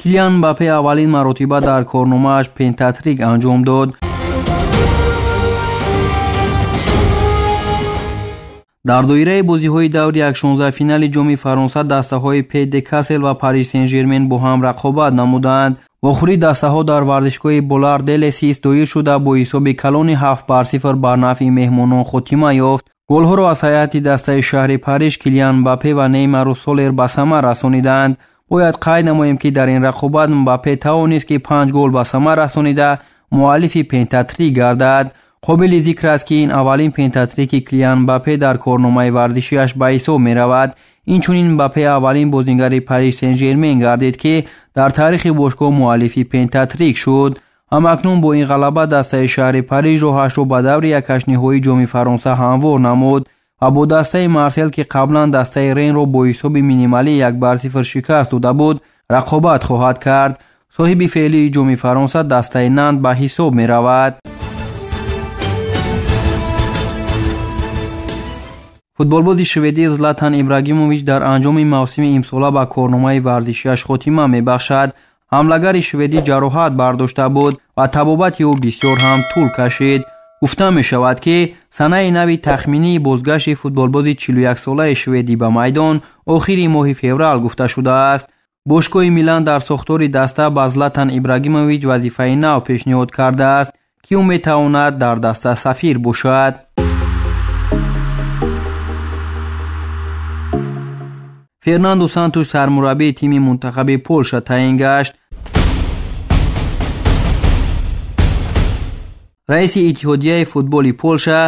Килиан Мбаппе аввалин маротиба дар корномааш пентатрик анҷом дод. Дар доираи бозиҳои даври 1/16 финали ҷоми Фаронса дастаҳои Пе де Касел ва Париж Сен-Жермен бо ҳам рақобат намуданд. Вохӯрии дастаҳо дар варзишгоҳи Болар Делесис доир шуда, бо ҳисоби калони 7-0 бар нафъи меҳмонон хотима ёфт. Голҳоро аз ҳайати дастаи шаҳри Париж Килиан Мбаппе ва Неймару Солер ба самар расониданд. Бояд қайд намоем, ки дар ин рақобат Мбаппе тавонист, ки 5 гол ба самар расонида, муаллифи пентатрик гардад. Қобили зикр аст, ки ин аввалин пентатрики Килиан Мбаппе дар корномаи варзишиаш ба ҳисоб меравад. Инчунин Мбаппе аввалин бозингари Париж Сен-Жермен гардид, ки дар таърихи бошгоҳ муаллифи пентатрик шуд. Ҳамакнун бо ин ғалаба дастаи шаҳри Париж роҳашро ба даври 1/8 ниҳоии ҷоми Фаронса ҳамвор намуд ва бо дастаи Марсел, ки қаблан дастаи Ренро бо ҳисоби минималӣ 1-0 шикаст дода буд, рақобат хоҳад кард. Соҳиби феълии ҷоми Фаронса дастаи Нант ба ҳисоб меравад. Футболбози шведӣ Златан Ибрагимович дар анҷоми мавсими имсола ба корномаи варзишиаш хотима мебахшад. Ҳамлагари шведӣ ҷароҳат бардошта буд ва табобати ӯ бисёр ҳам тӯл кашид. Гуфта мешавад, ки санаи нави тахминии бозгашти футболбози 41-солаи шведӣ ба майдон охири моҳи феврал гуфта шудааст. Бошгоҳи Милан дар сохтори даста ба Златан Ибрагимович вазифаи нав пешниҳод кардааст, ки ӯ метавонад дар даста сафир бошад. Фернандо Сантуш сармураббии тими мунтахаби Полша таъин гашт. Раиси иттиҳодияи футболи Полша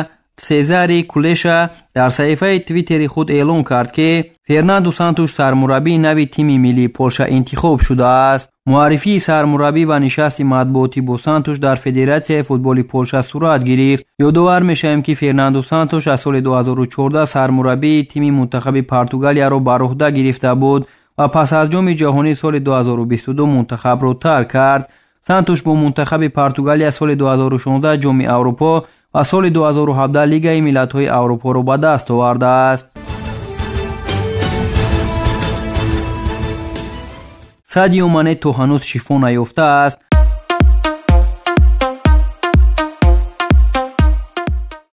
Сезари Кулеша дар саҳифаи Твиттери худ эълон кард, ки Фернандо Сантуш сармураббии нави тими миллии Полша интихоб шудааст. Муаррифии сармураббӣ ва нишасти матбуотӣ бо Сантуш дар Федератсияи футболи Полша сурат гирифт. Ёдовар мешавем, ки Фернандо Сантуш аз соли 2014 сармураббии тими мунтахаби Португалияро бар уҳда гирифта буд ва пас аз ҷоми ҷаҳонии соли 2022 мунтахабро тарк кард. Сантуш бо мунтахаби Португалия соли 2016 ҷоми Аврупо ва соли 2017 Лигаи миллатҳои Аврупоро ба даст овардааст. Садио Мане то ҳанӯз шифо наёфтааст.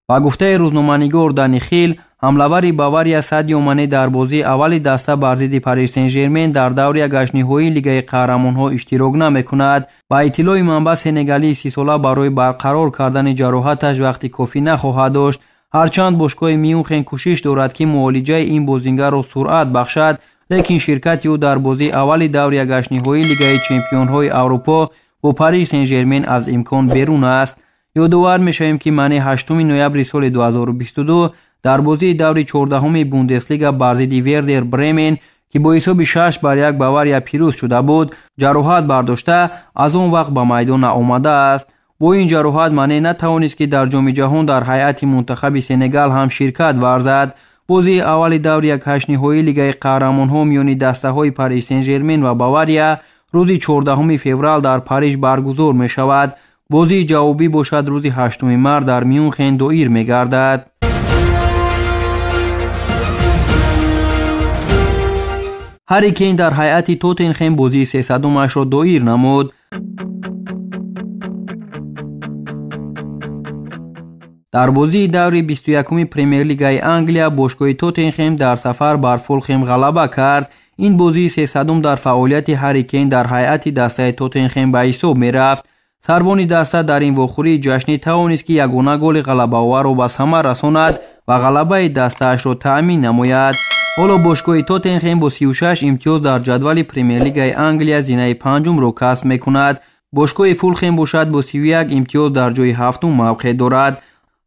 Ба гуфтаи рӯзноманигор Дани Хил, ҳамлавари Бавария Садио Мане дар бозии аввали даста бар зидди Париж Сен-Жермен дар даври 1/8 ниҳоии Лигаи қаҳрамонҳо иштирок намекунад. Ба иттилои манбаъ, сенегалии 30-сола барои барқарор кардани ҷароҳаташ вақти кофӣ нахоҳад дошт. Ҳарчанд бошгоҳи Мюнхен кӯшиш дорад, ки муолиҷаи ин бозингарро суръат бахшад, лекин ширкати ӯ дар бозии аввали даври 1/8 ниҳоии Лигаи чемпионҳои Аврупо бо Париж Сен-Жермен аз имкон берун аст. Ёдовар мешавем, ки Мане 8 ноябри соли 2022 дар бозии даври 14-уми Бундеслига бар зидди Вердер Бремен, ки бо ҳисоби 6-1 Бавария пирӯз шуда буд, ҷароҳат бардошта, аз он вақт ба майдон наомадааст. Бо ин ҷароҳат Мане натавонист, ки дар ҷоми ҷаҳон дар ҳайати мунтахаби Сенегал ҳам ширкат варзад. Бозии аввали даври 1/8 ниҳоии Лигаи қаҳрамонҳо миёни дастаҳои Париж Сен-Жермен ва Бавария рӯзи 14 феврал дар Париж баргузор мешавад. Бозии ҷавобӣ бошад, рӯзи 8 март дар Мюнхен доир мегардад. Ҳарри Кейн дар ҳайати Тоттенхем бозии 300-умашро доир намуд. Дар бозии даври 21-уми Премер-лигаи Англия бошгоҳи Тоттенхем дар сафар бар Фулхем ғалаба кард. Ин бозии 300-ум дар фаъолияти Ҳарри Кейн дар ҳайати дастаи Тоттенхем ба ҳисоб мерафт. Сарвони даста дар ин вохӯрии ҷашнӣ тавонист, ки ягона голи ғалабаоварро ба самар расонад ва ғалабаи дастаашро таъмин намояд. Ҳоло бошгоҳи Тоттенхем бо 36 имтиёз дар ҷадвали Премер-лигаи Англия зинаи панҷумро касб мекунад. Бошгоҳи Фулхем бошад, бо 31 имтиёз дар ҷои ҳафтум мавқеъ дорад.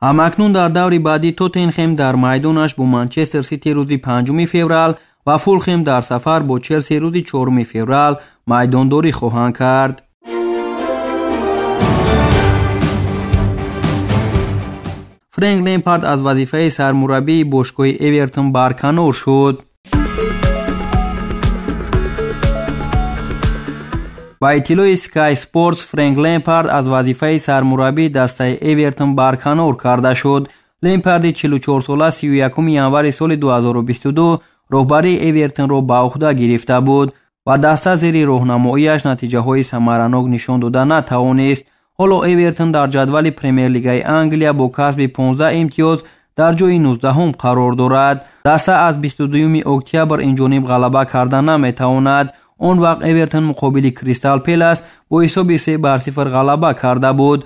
Ҳамакнун дар даври баъдӣ Тоттенхем дар майдонаш бо Манчестер Сити рӯзи 5 феврал ва Фулхем дар сафар бо Челси рӯзи 4 феврал майдондорӣ хоҳанд кард. Фрэнк Лемпард аз вазифаи сармураббии бошгоҳи Эвертон барканор шуд. Ба иттилои Sky Sports, Фрэнк Лемпард аз вазифаи сармураббии дастаи Эвертон барканор карда шуд. Лемпарди 44-сола 31 январи соли 2022 роҳбарии Эвертонро ба уҳда гирифта буд. ва даста зери роҳнамоияш натиҷаҳои самаранок нишон дода натавонист. Ҳоло Эвертон дар ҷадвали Премер-лигаи Англия бо касби 15 имтиёз дар ҷои 19-ум қарор дорад. Даста аз 22 октябр инҷониб ғалаба карда наметавонад. Он вақт Эвертон муқобили Кристал Пелас бо ҳисоби 3-0 ғалаба карда буд.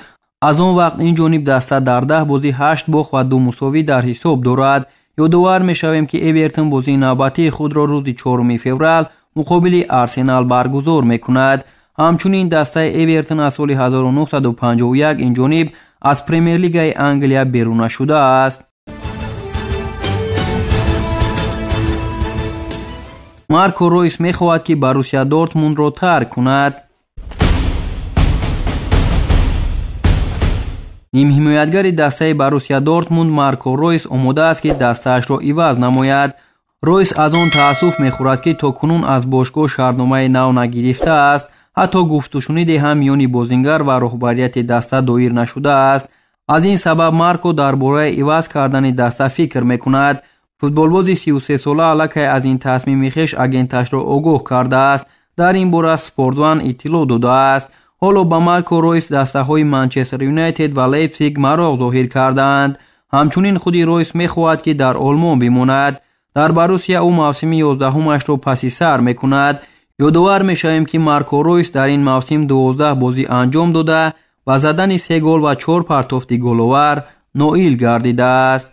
Аз он вақт инҷониб даста дар 10 бозӣ 8 бохт ва 2 мусовӣ дар ҳисоб дорад. Ёдовар мешавем, ки Эвертон бозии навбатии худро рӯзи 4 феврал муқобили Арсенал баргузор мекунад. Ҳамчунин дастаи Эвертон аз соли 1951 инҷониб аз Премер-лигаи Англия берун нашудааст. Марко Ройс мехоҳад, ки Боруссия Дортмундро тарк кунад. Нимҳимоятгари дастаи Боруссия Дортмунд Марко Ройс омода аст, ки дастаашро иваз намояд. Ройс аз он таассуф мехӯрад, ки то кунун аз бошгоҳ шартномаи нав нагирифтааст. Ҳатто гуфтушуниде ҳам миёни бозингар ва роҳбарияти даста доир нашудааст. Аз ин сабаб Марко дар бораи иваз кардани даста фикр мекунад. Футболбози 33-сола аллакай аз ин тасмими хеш агенташро огоҳ кардааст. Дар ин бора Спортван иттилоъ додааст. Ҳоло ба Марко Ройс дастаҳои Манчестер Юнайтед ва Лейпсиг мароқ зоҳир кардаанд. Ҳамчунин худи Ройс мехоҳад, ки дар Олмон бимонад. Дар Боруссия ӯ мавсими 11-умашро паси сар мекунад. Ёдовар мешавем, ки Марко Ройс дар ин мавсим 12 бозӣ анҷом дода ва задани 3 гол ва 4 партофти головар ноил гардидааст.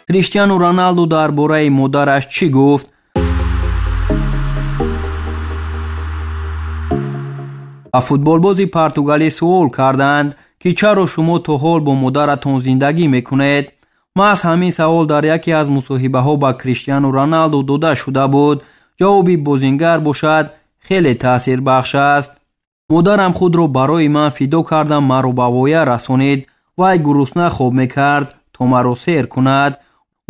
Криштиану Роналду дар бораи модараш чӣ гуфт? Ба футболбози португалӣ суол карданд, ки чаро шумо то ҳол бо модаратон зиндагӣ мекунед? Маҳз ҳамин савол дар яке аз мусоҳибаҳо ба Криштиану Роналду дода шуда буд. Ҷавоби бозингар бошад хеле таъсирбахш аст. Модарам худро барои ман фидо карда маро ба воя расонид. Вай гурусна хоб мекард то маро сер кунад.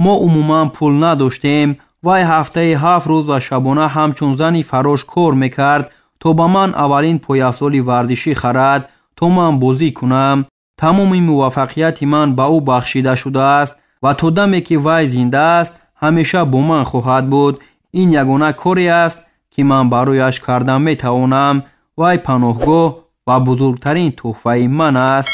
Мо умуман пул надоштем. Вай ҳафтаи 7 рӯз ва шабона ҳамчун зани фарош кор мекард то ба ман аввалин пойафзоли варзишӣ харад, то ман бозӣ кунам. Тамоми муваффақияти ман ба ӯ бахшида шудааст ва то даме ки вай зинда аст, ҳамеша бо ман хоҳад буд. Ин ягона коре аст, ки ман барояш карда метавонам. Вай паноҳгоҳ ва бузургтарин тӯҳфаи ман аст.